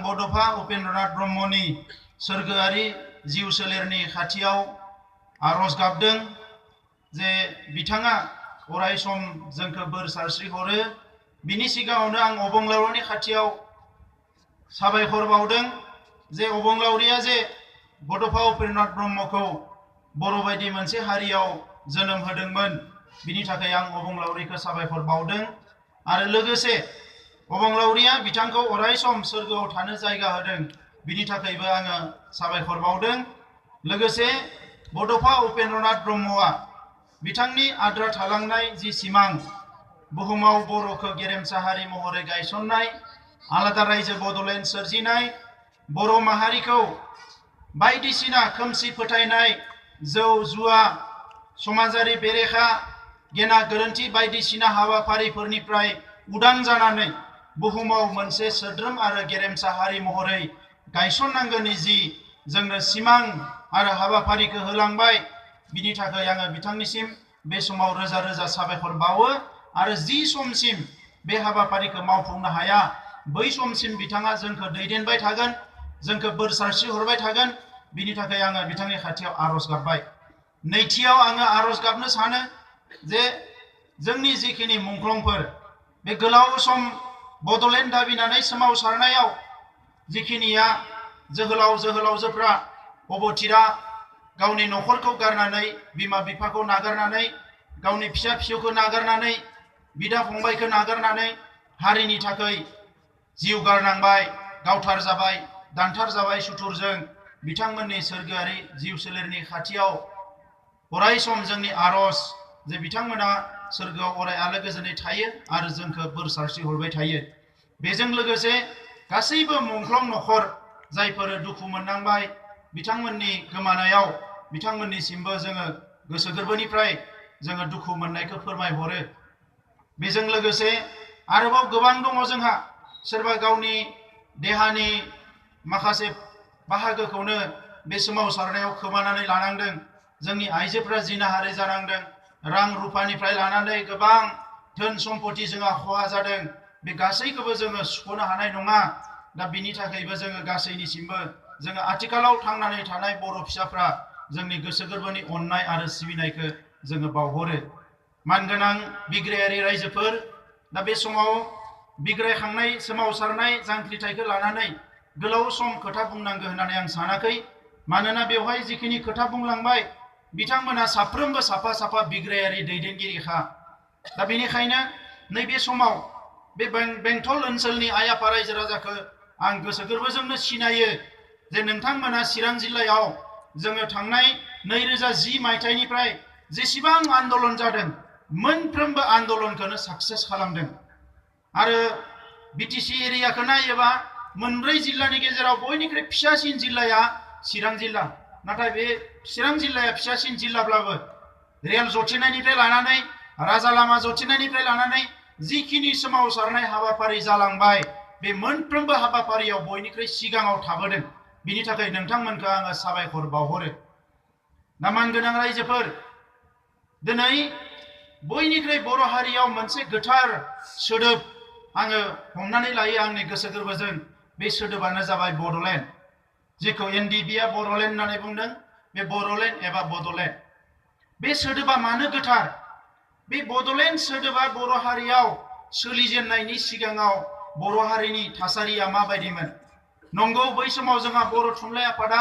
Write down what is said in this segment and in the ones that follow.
बड'फा उपेन्द्रनाथ ब्रह्मनि सोरगोआरि जिउ सोलेरनि खाथियाव आरज गाबदों जे बिथाङा अराय सम जोंखौ बोर सारस्रि हरो। बिनि सिगाङावनो आं अबंलावरिनि खाथियाव साबायखर बावदों जे अबंलावरिया जे बड'फा उपेन्द्रनाथ ब्रह्मखौ बर' बायदि मोनसे हारियाव जोनोम होदोंमोन, बिनि थाखाय आं अबंलावरिखौ साबायखर बावदों। आरो लोगोसे अबंलावरिया बिथांखौ अराय सम सोरगोआव थानो जायगा होदों, बिनि थाखायबो आङो साबायखर बावदों। लोगोसे बड'फा उपेन्द्रनाथ ब्रह्मआ बिथांनि आद्रा थालांनाय जि सिमां, बुहुमाव बर'खौ गेरेमसा हारि महरै गायसननाय, आलादा रायजो बड'लेण्ड सोरजिनाय, बर' माहारिखौ बायदिसिना खोमसि फोथायनाय, जौ जुवा, समाजारि बेरेखा, गेना गोरोन्थि बायदिसिना हाबाफारिफोरनिफ्राय उदां जानानै बुहुमाव मोनसे सोद्रोम आरो गेरेमसा हारि महरै गायसननांगौनि जि जोंनो सिमां आरो हाबाफारिखौ होलांबाय, बिनि थाखाय आङो बिथांनिसिम बे समाव रोजा रोजा साबायखर बावो। आरो जि समसिम बे हाबाफारिखौ मावफुंनो हाया, बै समसिम बिथाङा जोंखौ दैदेनबाय थागोन, जोंखौ बोर सारस्रि हरबाय थागोन, बिनि थाखाय आङो बिथांनि खाथियाव आरज गाबबाय। नैथियाव आङो आरज गाबनो सानो जे जोंनि जिखिनि मुंख्लंफोर बे गोलाव सम बड'लेण्ड दाबिनानै सोमावसारनायाव जिखिनिया जोहोलाव जोहोलावजोफ्रा अबथिरा गावनि न'खरखौ गारनानै, बिमा बिफाखौ नागारनानै, गावनि फिसा फिसौखौ नागारनानै, बिदा फंबायखौ नागारनानै हारिनि थाखाय जिउ गारनांबाय, गावथार जाबाय, दानथार जाबाय सुथुरजों, बिथांमोननि सोरगोआरि जिउ सोलेरनि खाथियाव अराय सम जोंनि आरज जे बिथांमोना सोरगोआव अराय आलो गोजोनै थायो आरो जोंखौ बोर सारस्रि हरबाय थायो। बेजों लोगोसे गासैबो मुंख्लं न'खर जायफोर दुखु मोननांबाय, बिथांमोननि गोमानायाव बिथांमोननिसिमबो जोङो गोसो गोरबोनिफ्राय जोङो दुखु मोननायखौ फोरमायहरो। बेजों लोगोसे आरोबाव गोबां दङ जोंहा, सोरबा गावनि देहानि माखासे बाहागोखौनो बे सोमावसारनायाव खोमानानै लानांदों। जोंनि आइजोफ्रा जिनाहारि जानांदों, रां रुफानिफ्राय लानानै गोबां धोन सम्पति जोंहा खहा जादों। बे गासैखौबो जोङो सुख'नो हानाय नङा। दा बिनि थाखायबो जोङो गासैनिसिमबो जोङो आथिखालाव थांनानै थानाय बर' फिसाफ्रा जोंनि गोसो गोरबोनि अननाय आरो सिबिनायखौ जोङो बावहरो। मानगोनां बिग्रायारि रायजोफोर, दा बे समाव बिग्रायखांनाय सोमावसारनाय जांख्रिथायखौ लानानै गोलाव सम खोथा बुंनांगौ होननानै आं सानाखै। मानोना बेवहाय जिखिनि खोथा बुंलांबाय, बिथांमोना साफ्रोमबो साफा साफा बिग्रायारि दैदेनगिरिखा। दा बेनिखायनो नैबे समाव बे बेंटल ओनसोलनि आइ आफा रायजो राजाखौ आं गोसो गोरबोजोंनो सिनायो जे नोंथांमोना चिरां जिल्लायाव जोङो थांनाय 2010 मायथाइनिफ्राय जेसेबां आन्दलन जादों, मोनफ्रोमबो आन्दलनखौनो साक्सेस खालामदों। आरो बिटिसि एरियाखौ नायोबा मोनब्रै जिल्लानि गेजेराव बयनिख्रुइ फिसासिन जिल्लाया चिरां जिल्ला। नाथाय बे चिरां जिल्लाया फिसासिन जिल्लाब्लाबो रेल जथेनायनिफ्राय लानानै, राजा लामा जथेनायनिफ्राय लानानै जिखिनि सोमावसारनाय हाबाफारि जालांबाय, बे मोनफ्रोमबो हाबाफारियाव बयनिख्रुइ सिगाङाव थाबोदों। बिनि थाखाय नोंथांमोनखौ आङो साबायखर बावहरो। दा मानगोनां रायजोफोर, दिनै बयनिख्रुइ बर' हारियाव मोनसे गोथार सोदोब आङो हमनानै लायो आंनि गोसो गोरबोजों। बे सोदोबानो जाबाय बड'लेण्ड। जेखौ एनडिबिआ बड'लेण्ड होननानै बुंदों, बे बड'लेण्ड एबा बड'लेण्ड। बे सोदोबा मानो गोथार? बे बड'लेण्ड सोदोबा बर' हारियाव सोलिजेननायनि सिगाङाव बर' हारिनि थासारिया माबायदिमोन? नंगौ, बै समाव जोंहा बर' थुनलाइ आफादा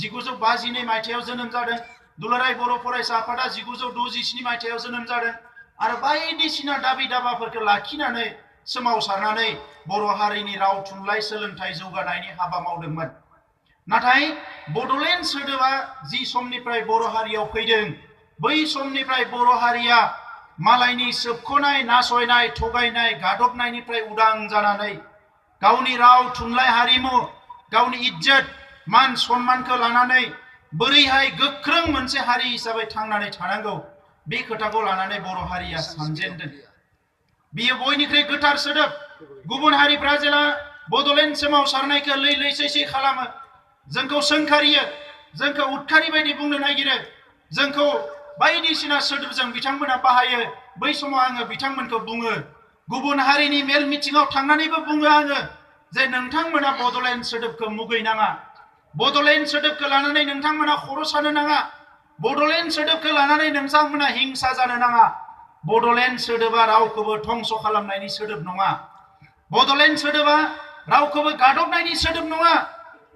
1952 मायथाइयाव जोनोम जादों। दुलाराय बर' फरायसा आफादा 1967 मायथाइयाव जोनोम जादों। आरो बायदिसिना दाबि दाबाफोरखौ लाखिनानै सोमावसारनानै बर' हारिनि राव थुनलाइ सोलोंथाइ जौगानायनि हाबा मावदोंमोन। नाथाय बड'लेण्ड सोदोबा जि समनिफ्राय बर' हारियाव फैदों, बै समनिफ्राय बर' हारिया मालायनि सोबख'नाय, नासयनाय, थगायनाय, गादबनायनिफ्राय उदां जानानै गावनि राव थुनलाइ हारिमु, गावनि इज्जत मान सन्मानखौ लानानै बोरैहाय गोख्रों मोनसे हारि हिसाबै थांनानै थानांगौ, बे खोथाखौ लानानै बर' हारिया सानजेनदों। बियो बयनिख्रुइ गोथार सोदोब। गुबुन हारिफ्रा जेला बड'लेण्ड सोमावसारनायखौ लै लैसैसै खालामो, जोंखौ सोंखारियो, जोंखौ उदखारि बायदि बुंनो नागिरो, जोंखौ बायदिसिना सोदोबजों बिथांमोना बाहायो। बै समाव आङो बिथांमोनखौ बुङो, गुबुन हारिनि मेल मिटिङाव थांनानैबो बुङो आङो जे नोंथांमोना बड'लेण्ड सोदोबखौ मुगैनाङा, बड'लेण्ड सोदोबखौ लानानै नोंथांमोना खर' सानो नाङा, बड'लेण्ड सोदोबखौ लानानै नोंथांमोना हिंसा जानो नाङा। बड'लेण्ड सोदोबा रावखौबो धंस खालामनायनि सोदोब नङा, बड'लेण्ड सोदोबा रावखौबो गादबनायनि सोदोब नङा,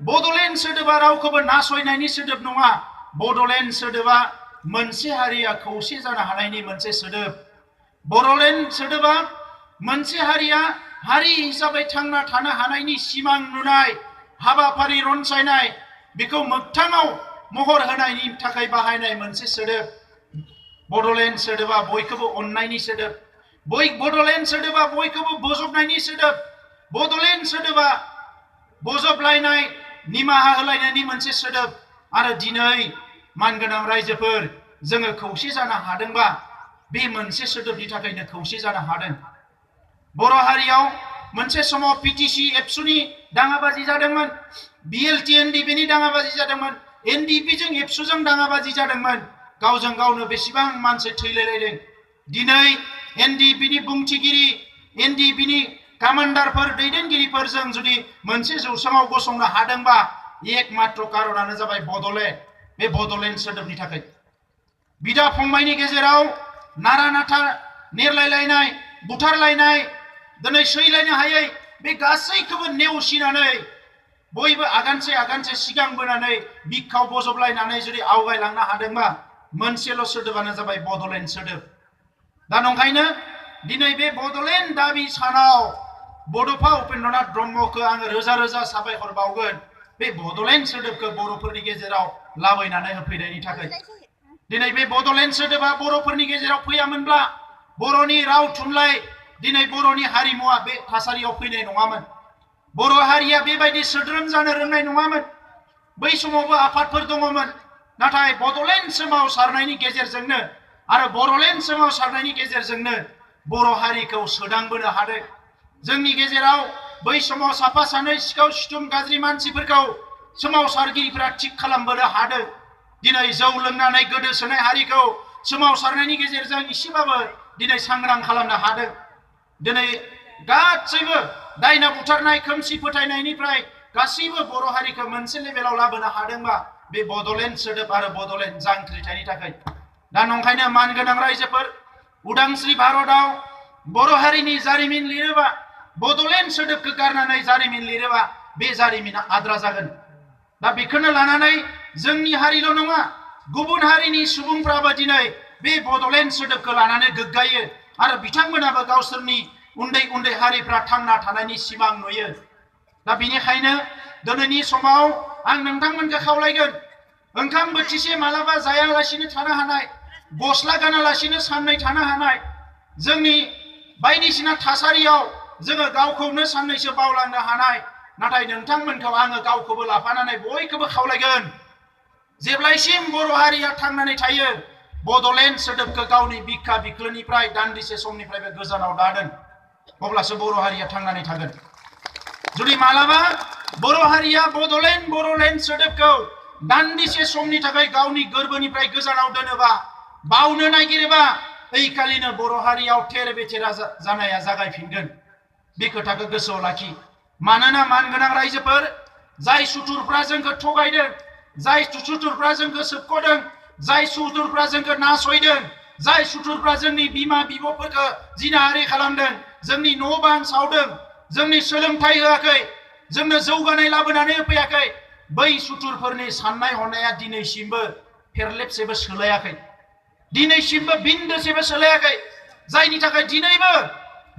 बड'लेण्ड सोदोबा रावखौबो नासयनायनि सोदोब नङा। बड'लेण्ड सोदोबा मोनसे हारिया खौसे जानो हानायनि मोनसे सोदोब। बड'लेण्ड सोदोबा मोनसे हारिया हारि हिसाबै थांना थानो हानायनि सिमां नुनाय, हाबाफारि रनसायनाय, बेखौ मोगथाङाव महर होनायनि थाखाय बाहायनाय मोनसे सोदोब। बड'लेण्ड सोदोबा बयखौबो अननायनि सोदोब, बड'लेण्ड सोदोबा बयखौबो बोजबनायनि सोदोब, बड'लेण्ड सोदोबा बोजबलायनाय, निमाहा होलायनायनि मोनसे सोदोब। आरो दिनै मानगोनां रायजोफोर, जोङो खौसे जानो हादोंबा बे मोनसे सोदोबनि थाखायनो खौसे जानो हादों। बर' हारियाव मोनसे समाव पिटिसि एबसुनि दाङाबाजि जादोंमोन, बिएलटि एनडिपिनि दाङाबाजि जादोंमोन, एनडिपिजों एबसुजों दाङाबाजि जादोंमोन। गावजों गावनो बेसेबां मानसि थैलायलायदों। दिनै एनडिपिनि बुंथिगिरि, एनडिपिनि कामान्डारफोर, दैदेनगिरिफोरजों जुदि मोनसे जौसाङाव गसंनो हादोंबा एकमात्र कारनानो जाबाय बड'लेण्ड, बे बड'लेण्ड सोदोबनि थाखाय। बिदा फंबायनि गेजेराव नारा नाथा नेरलायलायनाय, बुथारलायनाय, दिनै सैलायनो हायै, बे गासैखौबो नेवसिनानै बयबो आगानसे आगानसे सिगांबोनानै बिखाव बजबलायनानै जुदि आवगायलांनो हादोंबा मोनसेल' सोदोबानो जाबाय बड'लेण्ड सोदोब। दा नंखायनो दिनै बे बड'लेण्ड दाबि सानाव बड'फा उपेन्द्रनाथ ब्रह्मखौ आङो रोजा रोजा साबायखर बावगोन, बे बड'लेण्ड सोदोबखौ बर'फोरनि गेजेराव लाबोनानै होफैनायनि थाखाय। दिनै बे बड'लेण्ड सोदोबा बर'फोरनि गेजेराव फैयामोनब्ला बर'नि राव थुनलाइ, दिनै बर'नि हारिमुवा बे थासारियाव फैनाय नङामोन। बर' हारिया बेबायदि सोद्रोम जानो रोंनाय नङामोन। बै समावबो आफादफोर दङमोन, नाथाय बड'लेण्ड सोमावसारनायनि गेजेरजोंनो आरो बर'लेण्ड सोमावसारनायनि गेजेरजोंनो बर' हारिखौ सोदांबोनो हादों। जोंनि गेजेराव बै समाव साफा सानै सिखाव सिथुम गाज्रि मानसिफोरखौ सोमावसारगिरिफोरा थिग खालामबोनो हादों। दिनै जौ लोंनानै गोदोसोनाय हारिखौ सोमावसारनायनि गेजेरजों एसेबाबो दिनै सांग्रां खालामनो हादों। दिनै गासैबो दायना बुथारनाय, खोमसि फोथायनायनिफ्राय गासैबो बर' हारिखौ मोनसे लेभेलाव लाबोनो हादोंबा बे बड'लेण्ड सोदोब आरो बड'लेण्ड जांख्रिथायनि थाखाय। दा नंखायनो मानगोनां रायजोफोर, उदांस्रि भारतआव बर' हारिनि जारिमिन लिरोबा, बड'लेण्ड सोदोबखौ गारनानै जारिमिन लिरोबा बे जारिमिना आद्रा जागोन। दा बेखौनो लानानै जोंनि हारिल' नङा, गुबुन हारिनि सुबुंफ्राबो दिनै बे बड'लेण्ड सोदोबखौ लानानै गोग्गायो आरो बिथांमोनाबो गावसोरनि उन्दै उन्दै हारिफ्रा थांना थानायनि सिमां नुयो। दा बेनिखायनो दिनैनि समाव आं नोंथांमोनखौ खावलायगोन, ओंखाम बोथिसे मालाबा जायालासिनो थानो हानाय, गस्ला गानालासिनो साननै थानो हानाय, जोंनि बायदिसिना थासारियाव जोङो गावखौनो साननैसो बावलांनो हानाय, नाथाय नोंथांमोनखौ आङो गावखौबो लाफानानै बयखौबो खावलायगोन, जेब्लायसिम बर' हारिया थांनानै थायो बड'लेण्ड सोदोबखौ गावनि बिखा बिख्लोनिफ्राय दान्दिसे समनिफ्रायबो गोजानाव दादों, अब्लासो बर' हारिया थांनानै थागोन। जुदि मालाबा बर' हारिया बड'लेण्ड सोदोबखौ दान्दिसे समनि थाखाय गावनि गोरबोनिफ्राय गोजानाव दोनोबा, बावनो नागिरोबा, ओइखालिनो बर' हारियाव थेर बेथेरा जानाया जागायफिनगोन। बे खोथाखौ गोसोआव लाखि। मानोना मानगोनां रायजोफोर, जाय सुथुरफ्रा जोंखौ थगायदों, जाय सुथुरफ्रा जोंखौ सोबख'दों, जाय सुथुरफ्रा जोंखौ नासयदों, जाय सुथुरफ्रा जोंनि बिमा बिब'फोरखौ जिनाहारि खालामदों, जोंनि न' बां सावदों, जोंनि सोलोंथाइ होआखै, जोंनो जौगानाय लाबोनानै होफैयाखै, बै सुथुरफोरनि साननाय हनाया दिनैसिमबो फेरलेबसेबो सोलायाखै, दिनैसिमबो बिन्दोसेबो सोलायाखै। जायनि थाखाय दिनैबो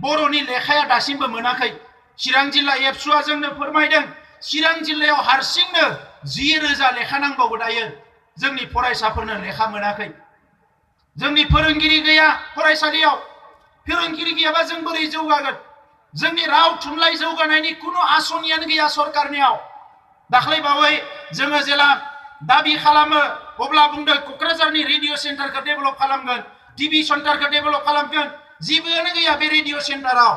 बर'नि लेखाया दासिमबो मोनाखै। चिरां जिल्ला एबसुआ जोंनो फोरमायदों, चिरां जिल्लायाव हारसिंनो 10,000 लेखा नांबावो दायो। जोंनि फरायसाफोरनो लेखा मोनाखै। जोंनि फोरोंगिरि गैया फरायसालियाव, फोरोंगिरि गैयाबा जों बोरै जौगागोन? जोंनि राव थुनलाइ जौगानायनि कुनु आसनियानो गैया सरकारनियाव। दाख्लै बावै जोङो जेला दाबि खालामो अब्ला बुंदों क'क्राझारनि रेडिअ' सेन्टारखौ डेभेलप खालामगोन, टिभि सेन्टारखौ डेभेलप खालामगोन। जेबोआनो गैया बे रेडिअ' सेन्टाराव,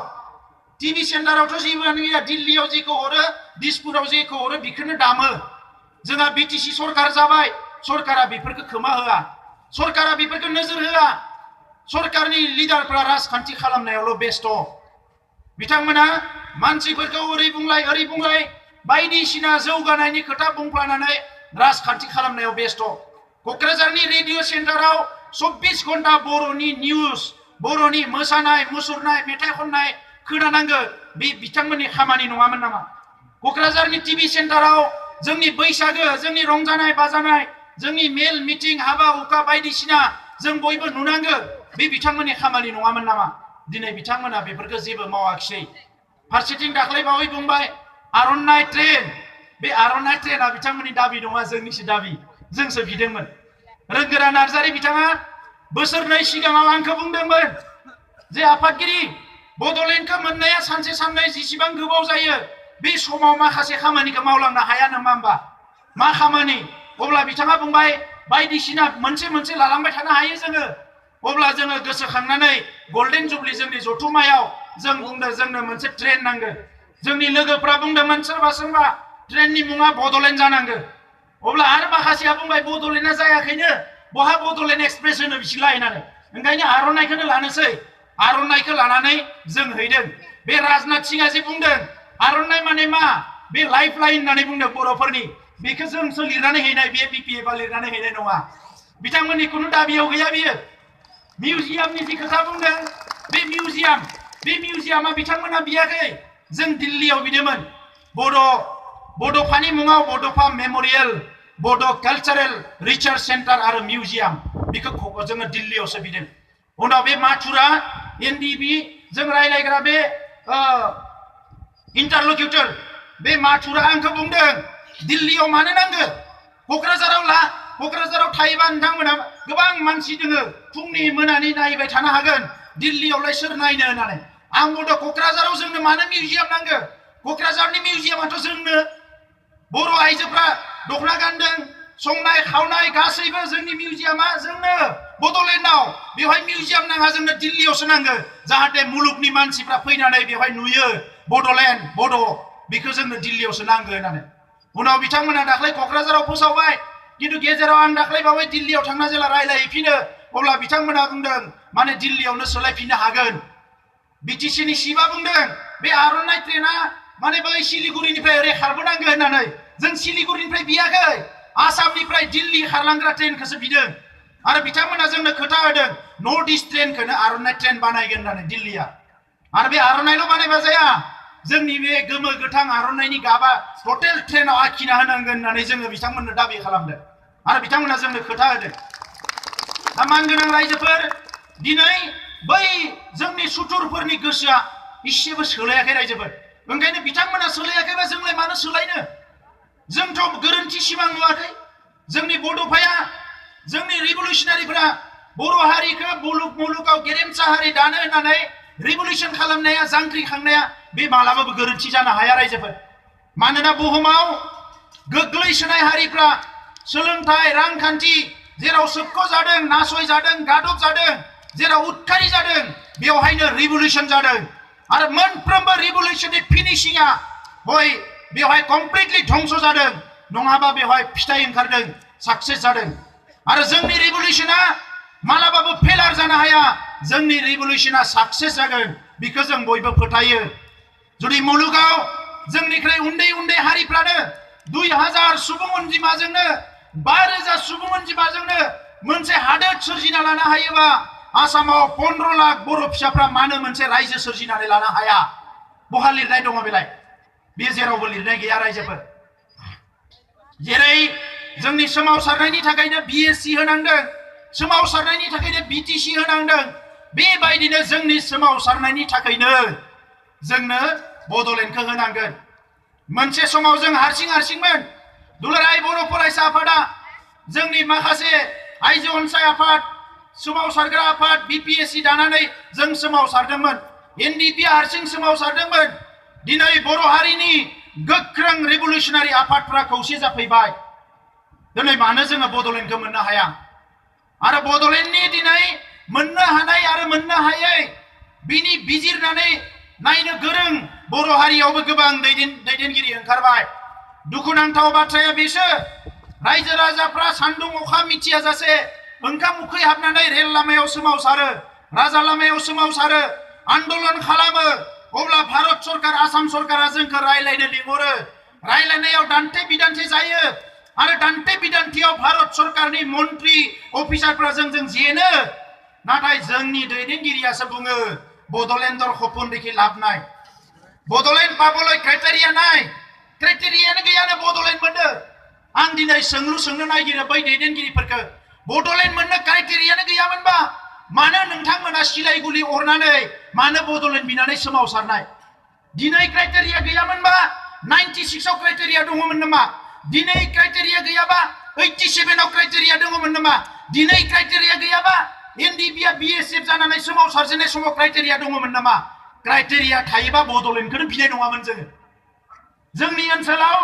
टिभि सेन्टारावथ' जेबोआनो गैया। दिल्लीयाव जेखौ हरो, दिसपुराव जेखौ हरो बेखौनो दामो। जोंहा बिटिसि सरकार जाबाय, सरकारा बेफोरखौ खोमा होआ, सरकारा बेफोरखौ नोजोर होआ। सरकारनि लिडारफ्रा राजखान्थि खालामनायावल' बेस्थ'। बिथांमोना मानसिफोरखौ ओरै बुंलाय बायदिसिना जौगानायनि खोथा बुंफ्लानानै राजखान्थि खालामनायाव बेस्थ'। क'क्राझारनि रेडिअ सेन्टाराव 24 घन्टा बर'नि निउज, बर'नि मोसानाय मुसुरनाय मेथाइ खननाय खोनानांगौ, बे बिथांमोननि खामानि नङामोन नामा? क'क्राझारनि टिभि सेन्टाराव जोंनि बैसागो, जोंनि रंजानाय बाजानाय, जोंनि मेल मिटिं हाबा हुखा बायदिसिना जों बयबो नुनांगौ, बे बिथांमोननि खामानि नङामोन नामा? दिनै बिथांमोना बेफोरखौ जेबो मावाखिसै। फारसेथिं दाख्लै बावै बुंबाय आर'नाइ ट्रेन, बे आर'नाइ ट्रेना बिथांमोननि दाबि नङा, जोंनिसो दाबि, जोंसो बिदोंमोन। रोंगोरा नार्जारी बिथाङा बोसोरनै सिगाङाव आंखौ बुंदोंमोन जे आफादगिरि बड'लेण्डखौ मोननाया सानसे साननै जेसेबां गोबाव जायो, बे समाव माखासे खामानिखौ मावलांनो हाया नामा होमबा? मा खामानि? अब्ला बिथाङा बुंबाय बायदिसिना मोनसे लालांबाय थानो हायो जोङो। अब्ला जोङो गोसोखांनानै गल्डेन जुबलि जोंनि जथुम्मायाव जों बुंदों जोंनो मोनसे ट्रेन नांगौ। जोंनि लोगोफ्रा बुंदोंमोन सोरबा ट्रेननि मुङा बड'लेण्ड जानांगौ। अब्ला आरो माखासेया बुंबाय बड'लेण्डआ जायाखैनो, बहा बड'लेण्ड एक्सप्रेस होनो बिसिलाय होननानै। ओंखायनो आर'नाइखौनो लानोसै। आर'नाइखौ लानानै जों हैदों। बे राजनाथ सिंहआ जे बुंदों आर'नाइ माने मा, बे लाइफ लाइन होननानै बुंदों बर'फोरनि, बेखौ जोंसो लिरनानै हैनाय, बे BPFआ लिरनानै हैनाय नङा। बिथांमोननि खुनु दाबियाव गैया बियो। मिउजियामनि जि खोथा बुंदों, बे मिउजियामा बिथांमोना बियाखै, जों दिल्लीयाव बिदोंमोन। बड'फानि मुङाव बड'फा मेम'रियेल, बड' कालचारेल रिसार्च सेन्टार आरो मिउजियाम, बेखौ जोङो दिल्लीयावसो बिदों। उनाव बे माथुरा NDB जों रायलायग्रा बे इन्टारलकिउटर, बे माथुरा आंखौ बुंदों दिल्लीयाव मानो नांगौ, क'क्राझाराव ला। क'क्राझाराव थायोबा नोंथांमोना गोबां मानसि दोङो, फुंनि मोनानि नायबाय थानो हागोन, दिल्लीयावलाय सोर नायनो होननानै। आं बुंदों क'क्राझाराव जोंनो मानो मिउजियाम नांगौ? क'क्राझारनि मिउजियामाथ' जोंनो, बर' आइजोफ्रा दख'ना गानदों, संनाय खावनाय गासैबो जोंनि मिउजियामा जोंनो बड'लेण्डआव। बेवहाय मिउजियाम नाङा, जोंनो दिल्लीयावसो नांगौ, जाहाथे मुलुगनि मानसिफ्रा फैनानै बेवहाय नुयो बड'लेण्ड, बेखौ जोंनो दिल्लीयावसो नांगौ होननानै। उनाव बिथांमोना दाख्लै क'क्राझाराव फोसावबाय, खिन्थु गेजेराव आं दाख्लै बावै दिल्लीयाव थांना जेला रायलायहैफिनो, अब्ला बिथांमोना बुंदों माने दिल्लीयावनो सोलायफिननो हागोन। BTCनि सिबा बुंदों बे आर'नाइ ट्रेना माने बै सिलिगुरिनिफ्राय ओरै खारबोनांगौ होननानै। जों सिलिगुरिनिफ्राय बियाखै, आसामनिफ्राय दिल्ली खारलांग्रा ट्रेनखौसो बिदों। आरो बिथांमोना जोंनो खोथा होदों नर्थ इस्ट ट्रेनखौनो आर'नाइ ट्रेन बानायगोन होननानै दिल्लीया। आरो बे आर'नाइल' बानायबा जाया, जोंनि बे गोमो गोथां आर'नाइनि गाबा टटेल ट्रेनाव आखिना होनांगोन होननानै जोङो बिथांमोननो दाबि खालामदों। आरो बिथांमोना जोंनो खोथा होदों। दा मानगोनां रायजोफोर, दिनै बै जोंनि सुथुरफोरनि गोसोआ इसेबो सोलायाखै रायजोफोर। ओंखायनो बिथांमोना सोलायाखैबा जोंलाय मानो सोलायनो? जोंथ' गोरोन्थि सिमां नुवाखै। जोंनि बड'फाया, जोंनि रिभलिउसनारिफोरा बर' हारिखौ मुलुगाव गेरेमसा हारि दानो होननानै रिभलिउसन खालामनाया, जांख्रिखांनाया, बे मालाबाबो गोरोन्थि जानो हाया रायजोफोर। मानोना बुहुमाव गोग्लैसोनाय हारिफ्रा सोलोंथाइ, रांखान्थि जेराव सोबख' जादों, नासय जादों, गादब जादों, जेराव उदखारि जादों, बेवहायनो रिभलिउसन जादों। आरो मोनफ्रोमबो रिभलिउसननि फिनिशिंआ बेवहाय कमप्लिटलि धंस जादों, नङाबा बेवहाय फिथाइ ओंखारदों, साक्सेस जादों। आरो जोंनि रिभलिउसना मालाबाबो फेलार जानो हाया, जोंनि रिभलिउसना साक्सेस जागोन, बेखौ जों बयबो फोथायो। जुदि मुलुगाव जोंनिख्रुइ उन्दै हारिफ्रानो 2000 सुबुं अनजिमाजोंनो, 5000 सुबुं अनजिमाजोंनो मोनसे हादोर सोरजिना लानो हायोबा, आसामाव 15 लाख बर' फिसाफ्रा मानो मोनसे रायजो सोरजिनानै लानो हाया? बहा लिरनाय दङ बेलाय? बे जेरावबो लिरनाय गैया रायजोफोर। जेरै जोंनि सोमावसारनायनि थाखायनो BSc होनांदों, सोमावसारनायनि थाखायनो BTC होनांदों, बेबायदिनो जोंनि सोमावसारनायनि थाखायनो जोंनो बड'लेण्डखौ होनांगोन। मोनसे समाव जों हारसिंमोन। दुलाराय बर' फरायसा आफादा, जोंनि माखासे आइजो अनसाय आफाद, सोमावसारग्रा आफाद, BPSC दानानै जों सोमावसारदोंमोन। NDP हारसिं सोमावसारदोंमोन। दिनै बर' हारिनि गोख्रों रिभलिउसनारि आफादफ्रा खौसे जाफैबाय। दिनै मानो जोङो बड'लेण्डखौ मोननो हाया? आरो बड'लेण्डनि दिनै मोननो हानाय आरो मोननो हायै, बिनि बिजिरनानै नायनो गोरों बर' हारियावबो गोबां दैदेनगिरि ओंखारबाय। दुखुनांथाव बाथ्राया बेसो, रायजो राजाफ्रा सान्दुं अखा मिथियाजासे ओंखाम उखै हाबनानै रेल लामायाव सोमावसारो, राजा लामायाव सोमावसारो, आन्दलन खालामो, अब्ला भारत सरकार आसाम सरकारा जोंखौ रायलायनो लिंहरो रायलायनायाव दान्थे बिदान्थे जायो आरो दान्थे बिदान्थेयाव भारत सरकारनि मन्त्रि अफिसारफ्रा जोंजों जेनो नाथाय जोंनि दैदेनगिरियासो बुङो बड'लेण्डर खपन देखि लाब नाय बड'लेण्ड पाबलै क्राइटेरिया नाय क्राइटेरियानो गैयानो बड'लेण्ड मोननो आं दिनै सोंनो नागिरो बै दैदेनगिरिफोरखौ बड'लेण्ड मोननो क्राइटेरियानो गैयामोनबा मानो नोंथांमोना सिलाइगुलि अरनानै मानो बड'लेण्ड बिनानै सोमावसारनाय दिनै क्राइटेरिया गैयामोनबा 96 आव क्राइटेरिया दङमोन नामा दिनै क्राइटेरिया गैयाबा 87 आव क्राइटेरिया दङमोन नामा दिनै क्राइटेरिया गैयाबा एनडिबिआ बिएसएफ जानानै सोमावसारजेननाय समाव क्राइटेरिया दङमोन नामा क्राइटेरिया थायोबा बड'लेण्डखौनो बिनाय नङामोन जोंनि ओनसोलाव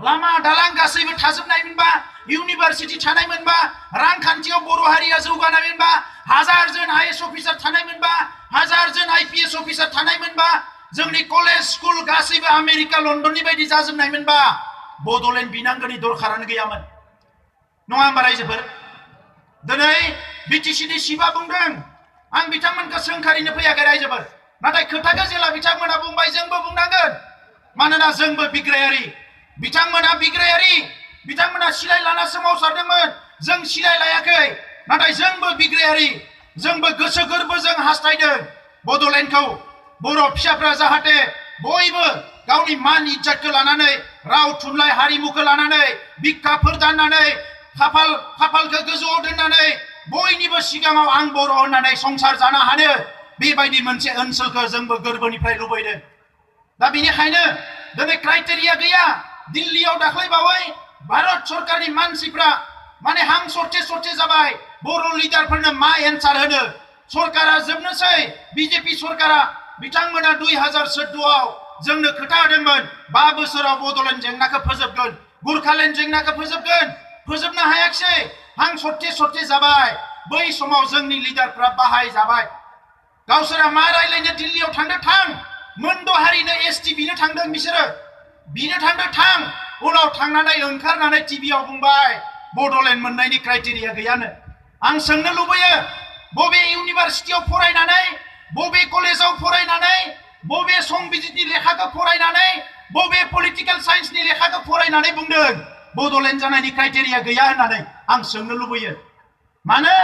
लामा दालां गासैबो थाजोबनायमोनबा इउनिभार्सिटि थानायमोनबा रांखान्थियाव बर' हारिया जौगानायमोनबा 1000 जन आईएएस अफिसार थानायमोनबा 1000 जन आईपीएस अफिसार थानायमोनबा जोंनि कलेज स्कुल गासैबो आमेरिका लन्डननि बायदि जाजोबनायमोनबा बड'लेण्ड बिनांगौनि दरखारानो गैयामोन नङा होमबा रायजोफोर दिनै बिटिसिनि सिबा बुंदों आं बिथांमोनखौ सोंखारिनो फैयाखै रायजोफोर नाथाय खोथाखौ जेला बिथांमोना बुंबाय जोंबो बुंनांगोन मानोना जोंबो बिग्रायारि बिथांमोना बिग्रायारि बिथांमोना सिलाइ लाना सोमावसारदोंमोन जों सिलाइ लायाखै नाथाय जोंबो बिग्रायारि जोंबो गोसो गोरबोजों हास्थायदों बड'लेण्डखौ बर' फिसाफ्रा जाहाथे बयबो गावनि मान इज्जतखौ लानानै राव थुनलाइ हारिमुखौ लानानै बिखाफोर दाननानै खाफालखौ गोजौआव दोननानै बयनिबो सिगाङाव आं बर' होननानै संसार जानो हानो बेबायदि मोनसे ओनसोलखौ जोंबो गोरबोनिफ्राय लुबैदों दा बेनिखायनो दिनै क्राइटेरिया गैया दिल्लीयाव दाख्लैबावै भारत सरकारनि मानसिफ्रा माने हां सरथे जाबाय बर' लिडारफोरनो मा एन्सार होनो सरकारा जोबनोसै बिजेपि सरकारा बिथांमोना 2014 आव जोंनो खोथा होदोंमोन 5 बोसोराव बड'लेण्ड जेंनाखौ फोजोबगोन गुरखालेण्ड जेंनाखौ फोजोबनो हायाखिसै हां सरथे जाबाय बै समाव जोंनि लिडारफ्रा बाहाय जाबाय गावसोरा मा रायलायनो दिल्लीयाव थां मोनद' हारिनो एसटि बिनो थांदों बिसोरो बिनो थांदों थां उनाव थांनानै ओंखारनानै टिभियाव बुंबाय बड'लेण्ड मोननायनि क्राइटेरिया गैयानो आं सोंनो लुबैयो बबे इउनिभार्सिटियाव फरायनानै बबे कलेजाव फरायनानै बबे संबिजितनि लेखाखौ फरायनानै बबे पलिटिकेल साइन्सनि लेखाखौ फरायनानै बुंदों बड'लेण्ड जानायनि क्राइटेरिया गैया होननानै आं सोंनो लुबैयो मानो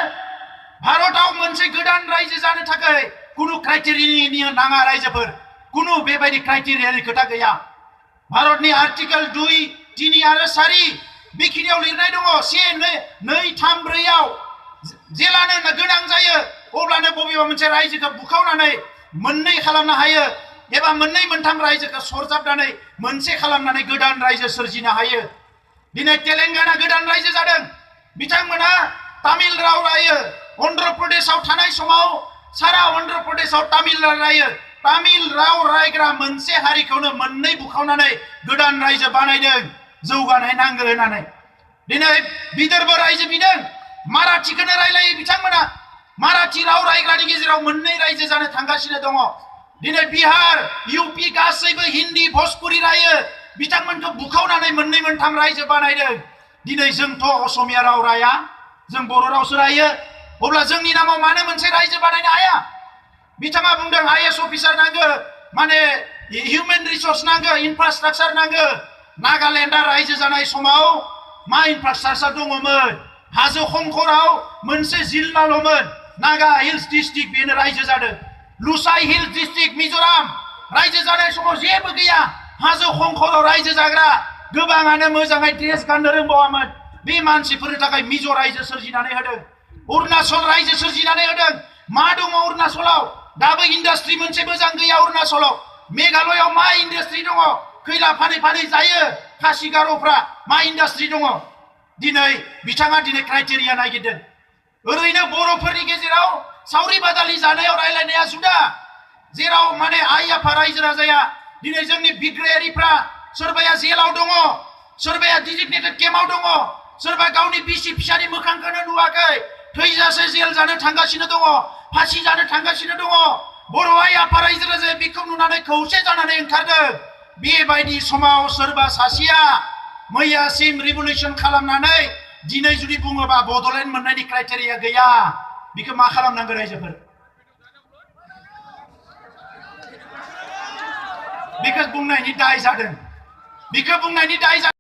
भारतआव मोनसे गोदान रायजो जानो थाखाय कुनु क्राइटेरिया नाङा रायजोफोर कुनु बेबायदि क्राइटेरियानि खोथा गैया भारतनि आर्टिकल 2, 3 आरो 4 बेखिनियाव लिरनाय दङ 1, 2, 3, 4 आव जेलानो गोनां जायो अब्लानो बबेबा मोनसे रायजोखौ बुखावनानै मोननै खालामनो हायो एबा मोननै मोनथाम रायजोखौ सरजाबनानै मोनसे खालामनानै गोदान रायजो सोरजिनो हायो दिनै तेलेंगाना गोदान रायजो जादों बिथांमोना तामिल राव रायो अन्ध्र प्रदेशआव थानाय समाव सारा अन्ध्र प्रदेशआव तामिल रायो तामिल राव रायग्रा मोनसे हारिखौनो मोननै बुखावनानै गोदान रायजो बानायदों जौगानाय नांगौ होननानै दिनै विदर्भ रायजो बिदों माराठीखौनो रायलायो बिथांमोना माराठी राव रायग्रानि गेजेराव मोननै रायजो जानो थांगासिनो दङ दिनै बिहार इउपि गासैबो हिन्दी भोजपुरी रायो बिथांमोनखौ बुखावनानै मोननै मोनथाम रायजो बानायदों दिनै जोंथ' असमिया राव राया जों बर' रावसो रायो अब्ला जोंनि नामाव मानो मोनसे रायजो बानायनो हाया बिथाङा बुंदों आईएएस अफिसार नांगौ माने हिउमेन रिसोर्स नांगौ इनफ्रास्ट्राक्चार नांगौ नागालेण्डआ रायजो जानाय समाव मा इनफ्रास्ट्राक्चार दङमोन हाजो खंखराव मोनसे जिल्लाल'मोन नागा हिल्स डिस्ट्रिक्ट बेनो रायजो जादों लुसाइ हिल्स डिस्ट्रिक्ट मिजोराम रायजो जानाय समाव जेबो गैया हाजो खंखराव रायजो जाग्रा गोबाङानो मोजाङै ड्रेस गाननो रोंबावामोन बे मानसिफोरनि थाखाय मिजो रायजो सोरजिनानै होदों अरुणाचल रायजो सोरजिनानै होदों मा दङ अरुणाचलाव दाबो इन्डास्ट्रि मोनसे मोजां गैया अरुणाचलाव मेघालयआव मा इन्डास्ट्रि दङ खैला फानै जायो खासि गार'फ्रा मा इन्डास्ट्रि दङ दिनै बिथाङा दिनै क्राइटेरिया नागिरदों ओरैनो बर'फोरनि गेजेराव सावरि बादालि जानायाव रायलायनाया जुदा जेराव माने आइ आफा रायजो राजाया दिनै जोंनि बिग्रायारिफ्रा सोरबाया जेलाव दङ सोरबाया डिजिगनेटेड केम्पआव दङ सोरबा गावनि बिसि फिसानि मोखांखौनो नुवाखै थैजासे जेल जानो थांगासिनो दङ फासि जानो थांगासिनो दङ बर' आइ आफा रायजो राजाया बेखौ नुनानै खौसे जानानै ओंखारदों बेबायदि समाव सोरबा सासेया मैयासिम रिभलिउसन खालामनानै दिनै जुदि बुङोबा बड'लेण्ड मोननायनि क्राइटेरिया गैया बेखौ मा खालामनांगौ रायजोफोर बेखौ बुंनायनि दाय जादों। बेखौ बुंनायनि दाय जादों।